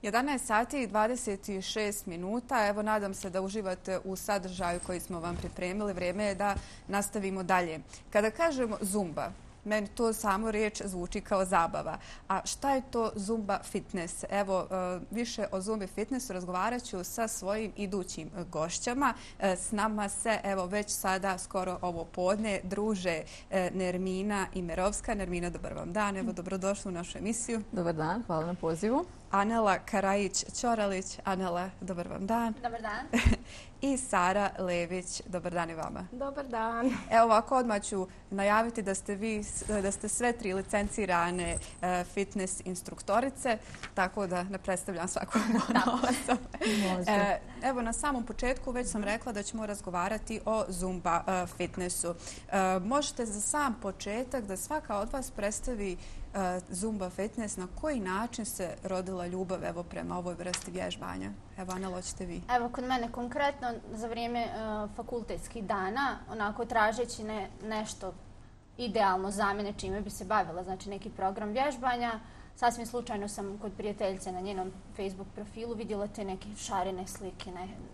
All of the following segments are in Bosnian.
11 sati i 26 minuta. Evo, nadam se da uživate u sadržaju koji smo vam pripremili. Vrijeme je da nastavimo dalje. Kada kažemo zumba, meni to samo riječ zvuči kao zabava. A šta je to zumba fitness? Evo, više o zumbi fitnessu razgovarat ću sa svojim idućim gošćama. S nama se, evo, već sada skoro ovo podne druže Nermina Imerovska. Nermina, dobar vam dan. Evo, dobrodošli u našu emisiju. Dobar dan, hvala na pozivu. Anela Karajić-Ćoralić. Anela, dobar vam dan. Dobar dan. I Sara Lević, dobar dan i vama. Dobar dan. Evo ovako, odmah ću najaviti da ste sve tri licencirane fitness instruktorice, tako da ne predstavljam svakog ponaosob. Evo, na samom početku već sam rekla da ćemo razgovarati o zumba fitnessu. Možete za sam početak da svaka od vas predstavi zumba fitness, na koji način se rodila ljubav evo prema ovoj vrsti vježbanja? Evo, Anela, hoćete vi? Evo, kod mene konkretno za vrijeme fakultetskih dana, onako tražeći nešto idealno za mene čime bi se bavila, znači neki program vježbanja, sasvim slučajno sam kod prijateljice na njenom Facebook profilu vidjela te neke šarene slike,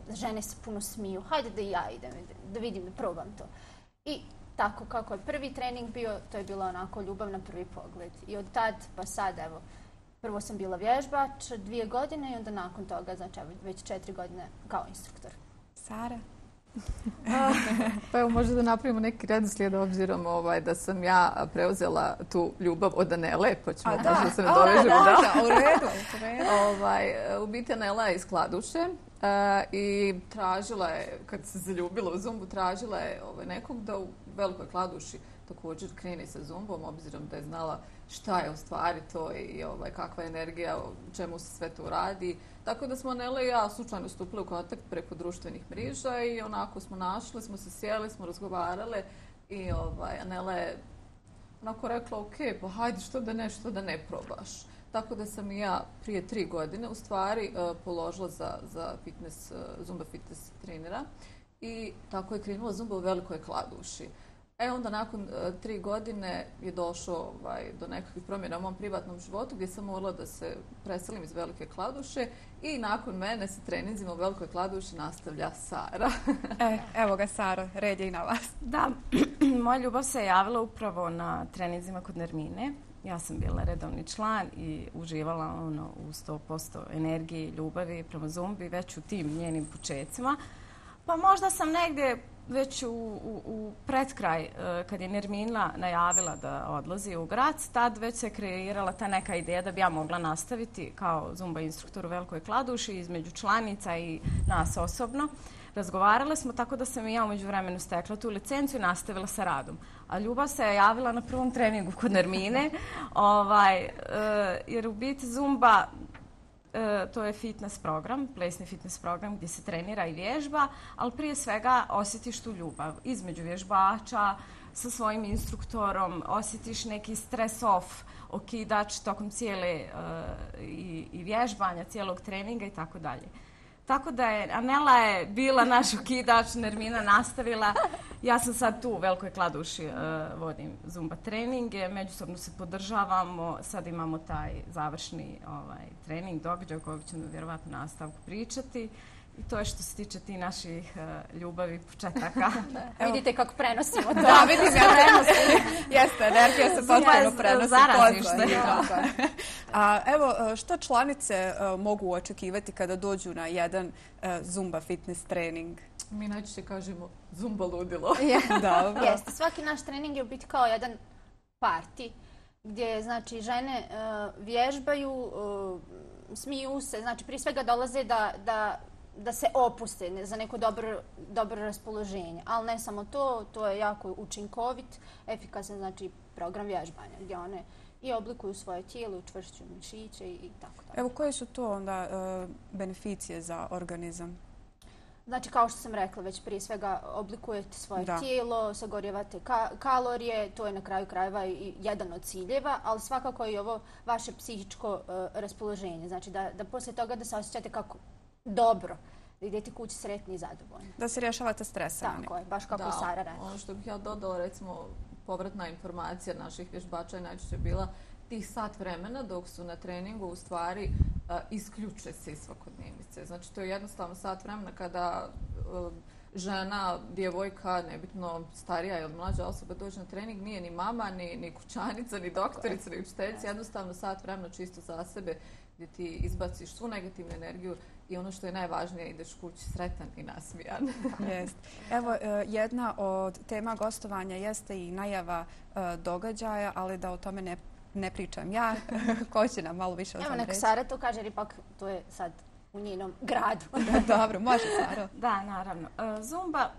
žene se puno smiju, hajde da i ja idem, da vidim, da probam to. I tako kako je prvi trening bio, to je bila onako ljubav na prvi pogled. I od tad pa sad, evo, prvo sam bila vježbač 2 godine i onda nakon toga, znači već 4 godine kao instruktor. Sara? Pa evo, možda da napravimo neki redoslijed obzirom da sam ja preuzela tu ljubav od Anele, pa ćemo možda se nadovežemo. U redu. U biti Anela je iz Kladuše i tražila je, kad se zaljubila u zumbu, tražila je nekog da u Velikoj Kladuši također kreni sa zumbom, obzirom da je znala šta je u stvari to i kakva je energija, o čemu se sve to radi. Tako da smo Anela i ja slučajno stupili u kontakt preko društvenih mreža i onako smo našli, smo se sjeli, smo razgovarale i Anela je onako rekla ok, pa hajde što da ne probaš. Tako da sam i ja prije 3 godine u stvari položila za zumba fitness trenera i tako je krenula zumba u Velikoj Kladuši. Onda nakon 3 godine je došlo do nekakvih promjena u mom privatnom životu gdje sam morala da se preselim iz Velike Kladuše i nakon mene sa treninzima u Velikoj Kladuši nastavlja Sara. Evo ga, Sara, red je i na vas. Da, moja ljubav se javila upravo na treninzima kod Nermine. Ja sam bila redovni član i uživala u 100% energije i ljubavi prema zumbi već u tim njenim počecima. Pa možda sam negdje već u predkraj, kad je Nermina najavila da odlazi u grad, tad već se kreirala ta neka ideja da bi ja mogla nastaviti kao zumba instruktor u Velikoj Kladuši između članica i nas osobno. Razgovarale smo tako da sam i ja u međuvremenu stekla tu licencu i nastavila sa radom. A ljubav se je javila na prvom treningu kod Nermine, jer u biti zumba to je fitness program, plesni fitness program gdje se trenira i vježba, ali prije svega osjetiš tu ljubav između vježbača sa svojim instruktorom, osjetiš neki stres off, okidač tokom cijele i vježbanja, cijelog treninga i tako dalje. Tako da je Anela je bila naš okidač, Nermina nastavila. Ja sam sad tu u Velikoj Kladuši, vodim zumba treninge, međusobno se podržavamo, sad imamo taj završni trening, događaj o kojem ćemo vjerovatno nastavku pričati. I to je što se tiče ti naših ljubavi, početaka. Vidite kako prenosimo to. Da, vidim ja prenosim. Jeste, energija se potpuno prenosi. Zaraziš Evo, što članice mogu očekivati kada dođu na jedan zumba fitness trening? Mi najčešće kažemo zumba ludilo. Jeste, svaki naš trening je u biti kao jedan parti gdje znači žene vježbaju, smiju se, znači prije svega dolaze da se opuste za neko dobro raspoloženje. Ali ne samo to, to je jako učinkovit, efikasan znači program vježbanja gdje one i oblikuju svoje tijelo, učvršćuju mišiće i tako dalje. Evo, koje su to onda beneficije za organizam? Znači, kao što sam rekla, već prije svega oblikujete svoje tijelo, sagorjevate kalorije, to je na kraju krajeva i jedan od ciljeva, ali svakako i ovo vaše psihičko raspoloženje. Znači, da poslije toga da se osjećate kako dobro, da idete kući sretni i zadovoljni. Da se rješavate stresa. Tako je, baš kako Sara radi. Ono što bih ja dodala, recimo, povratna informacija naših vježbača je najčešće bila tih sat vremena dok su na treningu u stvari isključe se iz svakodnevnice. Znači to je jednostavno sat vremena kada žena, djevojka, nebitno starija ili mlađa osoba dođe na trening, nije ni mama, ni kućanica, ni doktorica, ni učiteljica, jednostavno sat vremena čisto za sebe gdje ti izbaciš svu negativnu energiju i ono što je najvažnije, ideš kući sretan i nasmijan. Jest. Evo, jedna od tema gostovanja jeste i najava događaja, ali da o tome ne pričam ja. Ko će nam malo više o tome reći? Evo, neka Sara to kaže, jer ipak to je sad u njenom gradu. Dobro, može Sara. Da, naravno. Zumba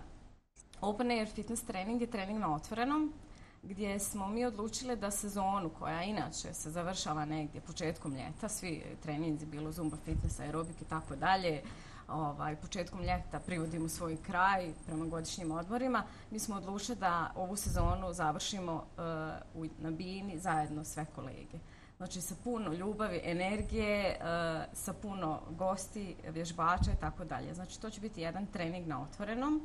Open Air Fitness trening je trening na otvorenom, gdje smo mi odlučili da sezonu koja inače se završava negdje početkom ljeta, svi treninzi, bilo zumba, fitness, aerobik i tako dalje, početkom ljeta privodimo svoj kraj prema godišnjim odmorima. Mi smo odlučili da ovu sezonu završimo na Bini zajedno sve kolege. Znači sa puno ljubavi, energije, sa puno gosti, vježbača i tako dalje. Znači to će biti jedan trening na otvorenom.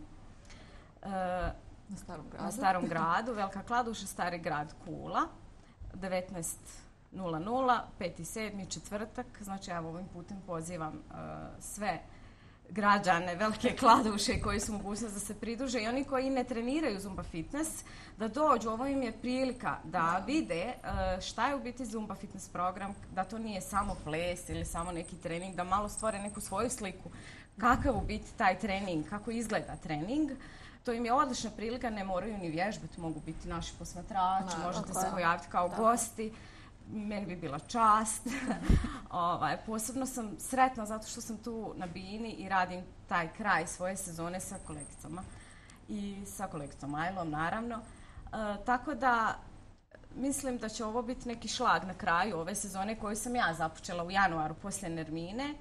Na Starom gradu, Velika Kladuša, Stari grad Kula, 19:00, 5.7. četvrtak. Znači ja ovim putem pozivam sve građane Velike Kladuše koji su mogućnost da se pridruže i oni koji ne treniraju Zumba Fitness, da dođu. Ovo im je prilika da vide šta je u biti Zumba Fitness program, da to nije samo ples ili samo neki trening, da malo stvore neku svoju sliku kakav u biti taj trening, kako izgleda trening. To im je odlična prilika, ne moraju ni vježbati, mogu biti naši posmatrači, možete se pojaviti kao gosti. Meni bi bila čast. Posebno sam sretna zato što sam tu na Bini i radim taj kraj svoje sezone sa kolegicama i sa kolegicom Ajlom, naravno. Tako da mislim da će ovo biti neki šlag na kraju ove sezone koju sam ja započela u januaru poslije Nermine.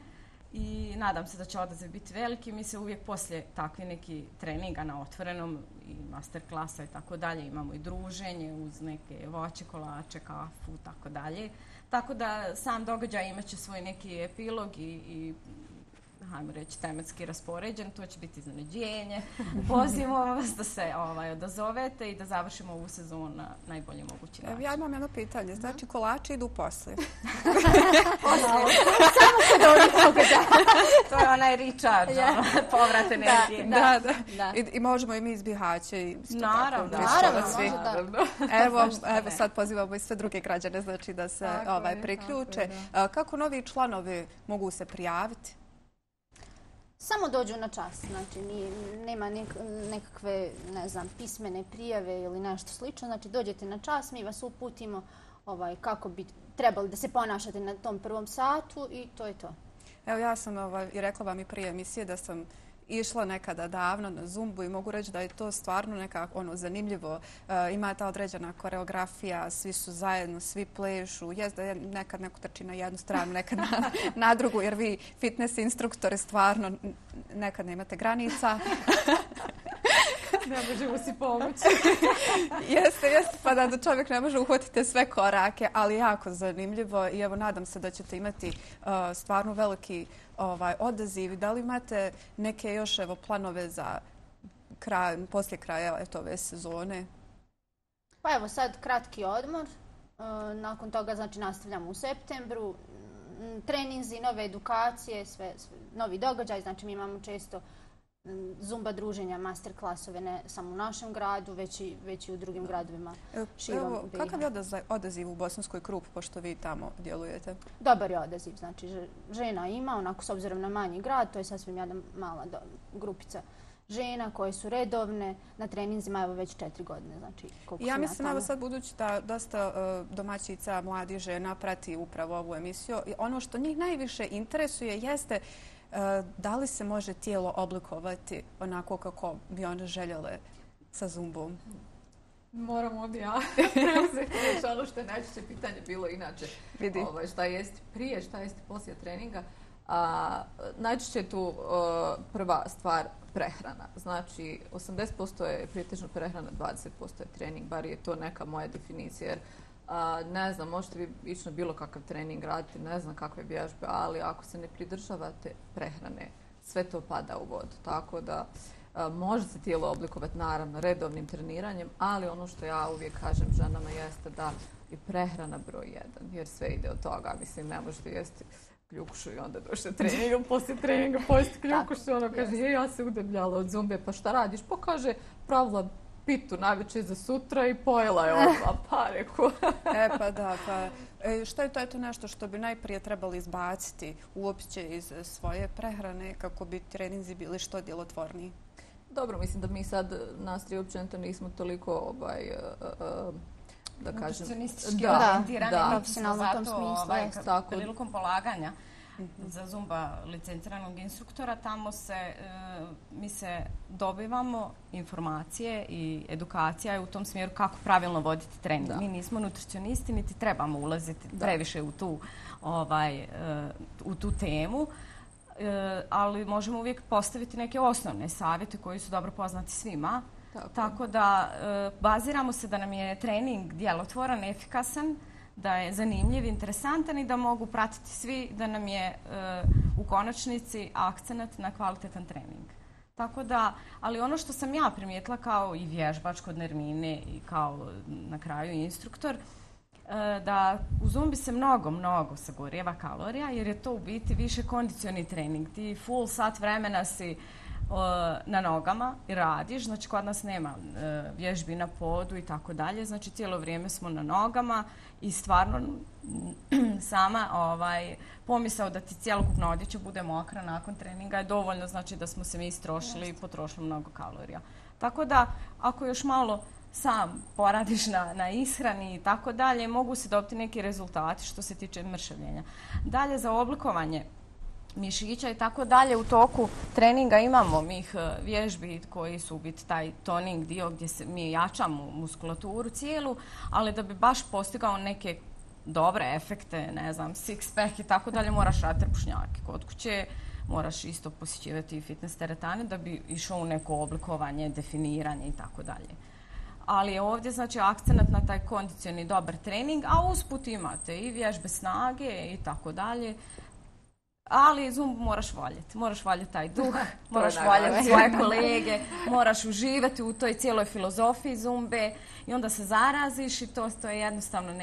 I nadam se da će odaziv biti veliki. Mi se uvijek poslije takvi neki treninga na otvorenom i master klasa i tako dalje imamo i druženje uz neke voće, kolače, kafu i tako dalje. Tako da sam događaj imat će svoj neki epilog i hajmo reći tematski raspoređen. To će biti iznenađenje. Pozivamo vas da se odazovete i da završimo ovu sezonu na najbolji mogući način. Ja imam jedno pitanje. Znači kolači idu poslije? Samo kod ovih događaja. To je onaj recharge, povrat energije. Da. I možemo i mi iz Bihaće. Naravno. Evo sad pozivamo i sve druge građane znači da se priključe. Kako novi članovi mogu se prijaviti? Samo dođu na čas, znači nema nekakve, pismene prijave ili nešto slično. Znači dođete na čas, mi vas uputimo kako bi trebali da se ponašate na tom prvom satu i to je to. Evo ja sam i rekla vam i prije emisije da sam išla nekada davno na zumbu i mogu reći da je to stvarno nekako zanimljivo. Ima ta određena koreografija, svi su zajedno, svi plešu. Jest da je nekad neko trči na jednu stranu, nekad na drugu, jer vi fitness instruktori stvarno nekad nemate granica. Ne možemo si pomoći. Jeste, pa da čovjek ne može uhvatiti sve korake, ali jako zanimljivo i evo nadam se da ćete imati stvarno veliki odaziv. Da li imate neke još planove za poslije kraja ove sezone? Pa evo sad kratki odmor. Nakon toga znači nastavljamo u septembru. Treninzi, nove edukacije, sve novi događaj. Znači mi imamo često zumba druženja, master klasove, ne samo u našem gradu, već i u drugim gradovima širom BiH. Kakav je odaziv u Bosanskoj Krup, pošto vi tamo djelujete? Dobar je odaziv, znači žena ima, onako s obzirom na manji grad, to je sasvim jedna mala grupica žena koje su redovne na treninzima evo već 4 godine. Znači, ja mislim evo sad budući da dosta domaćica, mladih žena prati upravo ovu emisiju, ono što njih najviše interesuje jeste da li se može tijelo oblikovati onako kako bi one željele sa zumbom? Moram ovdje ja preuzeti reći ono što je najčešće pitanje bilo inače. Šta jesti prije, šta jesti poslije treninga. Najčešće je tu prva stvar prehrana. Znači 80% je pretežno prehrana, 20% je trening, bar je to neka moja definicija. Jer ne znam, možete vi ići na bilo kakav trening raditi, ne znam kakve vježbe, ali ako se ne pridržavate prehrane, sve to pada u vodu. Tako da može se tijelo oblikovati naravno redovnim treniranjem, ali ono što ja uvijek kažem ženama jeste da je prehrana broj 1, jer sve ide od toga. Mislim, ne možete jesti kljukušu i onda došle treningom, poslije treninga pojesti kljukušu, ono kaže, ja se udebljala od zumbe, pa šta radiš? Pa kaže, pravila pitu navečer za sutra i pojela je odmah, pa reku. Pa da, što je to nešto što bi najprije trebali izbaciti uopće iz svoje prehrane kako bi treninzi bili što djelotvorniji? Dobro, mislim da mi sad nas tri općenito nismo toliko da kažem, nutricionistički orijentirani, profesionalno u tom smislu. Prilikom polaganja za zumba licenciranog instruktora, tamo mi se dobivamo informacije i edukacija je u tom smjeru kako pravilno voditi trening. Mi nismo nutricionisti, niti trebamo ulaziti previše u tu temu, ali možemo uvijek postaviti neke osnovne savjete koji su dobro poznati svima. Tako da baziramo se da nam je trening djelotvoran, efikasan, da je zanimljiv, interesantan i da mogu pratiti svi, da nam je u konačnici akcenat na kvalitetan trening. Tako da, ali ono što sam ja primijetila kao i vježbač kod Nermine i kao na kraju instruktor, da u zumbi se mnogo sagorijeva kalorija jer je to u biti više kondicioni trening. Ti full sat vremena si na nogama i radiš, znači kod nas nema vježbi na podu i tako dalje, znači cijelo vrijeme smo na nogama i stvarno sama pomisao da ti cjelokupna odjeća bude mokra nakon treninga je dovoljno, znači da smo se mi istrošili i potrošili mnogo kalorija. Tako da ako još malo sam poradiš na ishrani i tako dalje, mogu se dobiti neki rezultati što se tiče mršavljenja. Dalje za oblikovanje mišića i tako dalje. U toku treninga imamo vježbi koji su biti taj toning dio gdje mi jačamo muskulaturu cijelu, ali da bi baš postigao neke dobre efekte, ne znam, six pack i tako dalje, moraš raditi trbušnjake kod kuće, moraš isto posjećivati fitness teretane da bi išao u neko oblikovanje, definiranje i tako dalje. Ali je ovdje znači akcenat na taj kondicioni dobar trening, a usput imate i vježbe snage i tako dalje. Ali zumbu moraš voljeti taj duh, moraš voljeti svoje kolege, moraš uživati u toj cijeloj filozofiji zumbe i onda se zaraziš i to je jednostavno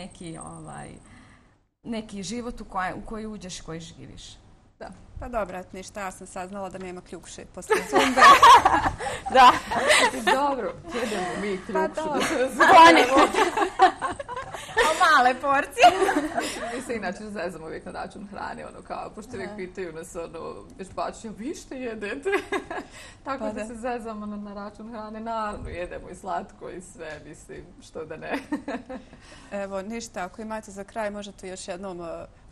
neki život u koji uđeš i koji živiš. Da. Pa dobro, ništa, ja sam saznala da nema kljukuše poslije zumbe. Da. Dobro, jedemo mi kljukušu. Male porcije. Mi se inače zezamo uvijek na račun hrane, pošto uvijek pitaju nas, vježbači, vi što jedete? Tako da se zezamo na račun hrane, naravno jedemo i slatko i sve, mislim, što da ne. Evo, ništa, ako imate za kraj, možete još jednom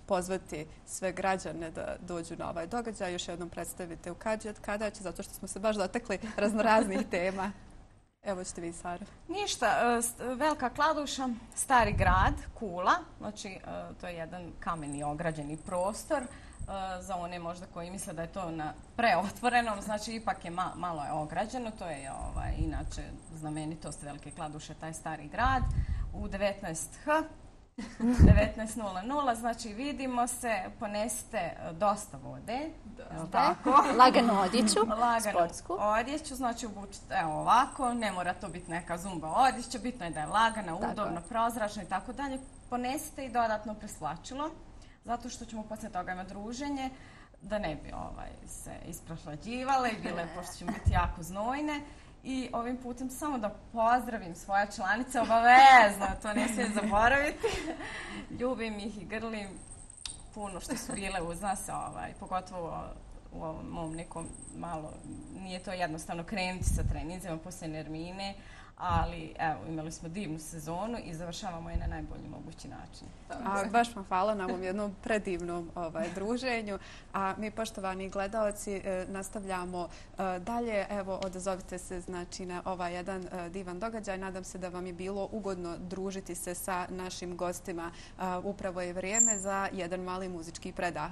pozvati sve građane da dođu na ovaj događaj, još jednom predstavite kada će, zato što smo se baš dotakli raznoraznih tema. Evo ćete vi, Sara. Ništa, Velika Kladuša, Stari grad, Kula, znači to je jedan kameni ograđeni prostor. Za one možda koji misle da je to na preotvorenom, znači ipak je malo je ograđeno, to je inače znamenitost Velike Kladuše, taj Stari grad, u 19h. 19:00, znači vidimo se, ponesite dosta vode, tako? Laganu odjeću, sportsku. Odjeću, znači obučite ovako, ne mora to biti neka zumba odjeća, bitno je da je lagana, udobna, prozračna i tako dalje. Ponesite i dodatno presvlačilo, zato što ćemo poslije toga imati druženje, da ne bi se isprahlađivale i bile, pošto ćemo biti jako znojne. I ovim putem samo da pozdravim svoje članice, obavezno, to ne smijem zaboraviti. Ljubim ih i grlim puno što su bile uz nas, pogotovo u ovom mom nekom malo, nije to jednostavno krenuti sa treninzima poslije Nermine, ali evo, imali smo divnu sezonu i završavamo je na najbolji mogući način. Baš vam hvala na ovom jednom predivnom druženju. A mi, poštovani gledalci, nastavljamo dalje. Evo, odazovite se znači na ovaj jedan divan događaj. Nadam se da vam je bilo ugodno družiti se sa našim gostima. Upravo je vrijeme za jedan mali muzički predah.